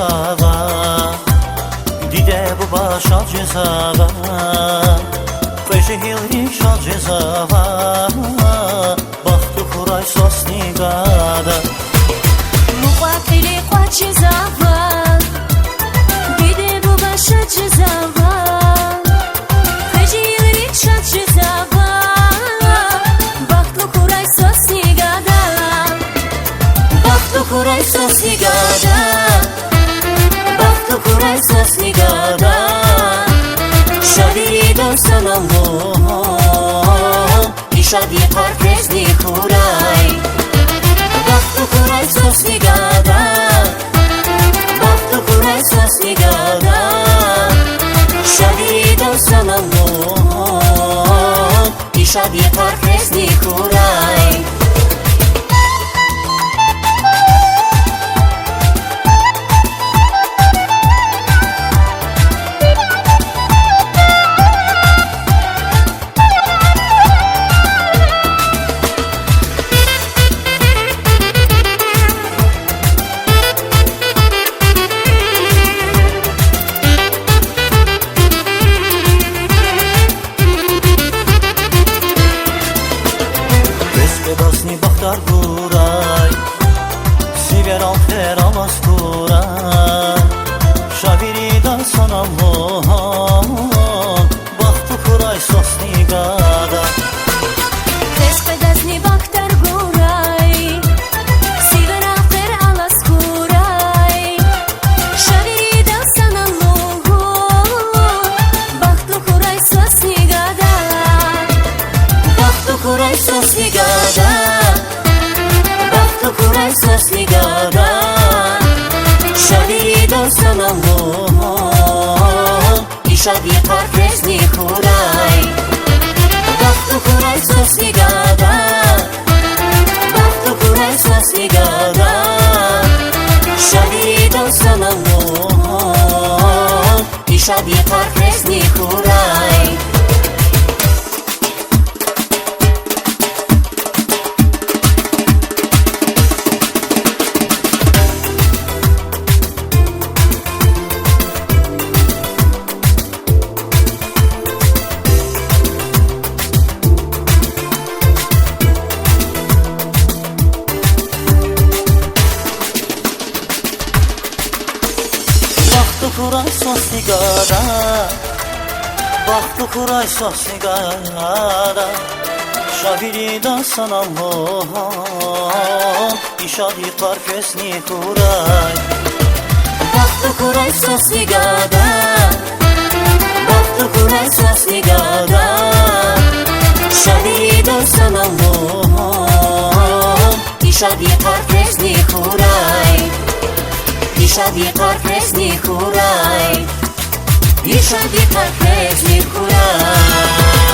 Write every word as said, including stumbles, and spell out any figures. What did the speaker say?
ава, диде-буба шад жезава, кьве жегьилрик шад жезава, бахтлу хьурай свас ни гада. Мукьва-кьили кӀватӀ жезава, диде-буба шад жезава, кьве жегьилрик шад жезава, бахтлу хьурай свас ни гада. Бахтлу хьурай свас ни гада, бахтлу хьурай свас ни гада, ша вирида санал лугьун, и шад йикъар квез ни хьурай. Бахтлу хьурай свас ни гада, бахтлу хьурай свас ни гада, ша вирида санал лугьун, и шад йикъар квез ни хьурай. Квез къведазни бахтар гурай, сивер алхер алаз хьурай, ша вирида санал лугьун, бахтлу хьурай свас ни гада. Квез къведазни бахтар гурай, сивер алхер алаз хьурай, ша вирида санал лугьун, бахтлу хьурай свас ни гада. Бахтлу хьурай свас ни гада, бахтлу хьурай свас ни гада, ша вирида санал лугьун, и шад йикъар квез ни хьурай. Бахтлу хьурай свас ни гада, бахтлу хьурай свас ни гада, ша вирида санал лугьун, и шад йикъар квез ни хьурай. Бахтлу хьурай свас ни гада, бахтлу хьурай свас ни гада, ша вирида санал лугьун, и шад йикъар квез ни хьурай. Бахтлу хьурай свас ни гада, бахтлу хьурай свас ни гада, ша вирида санал лугьун, и шад йикъар квез ни хьурай. И шад йикъар квез ни хьурай. И шад йикъар квез ни хьурай.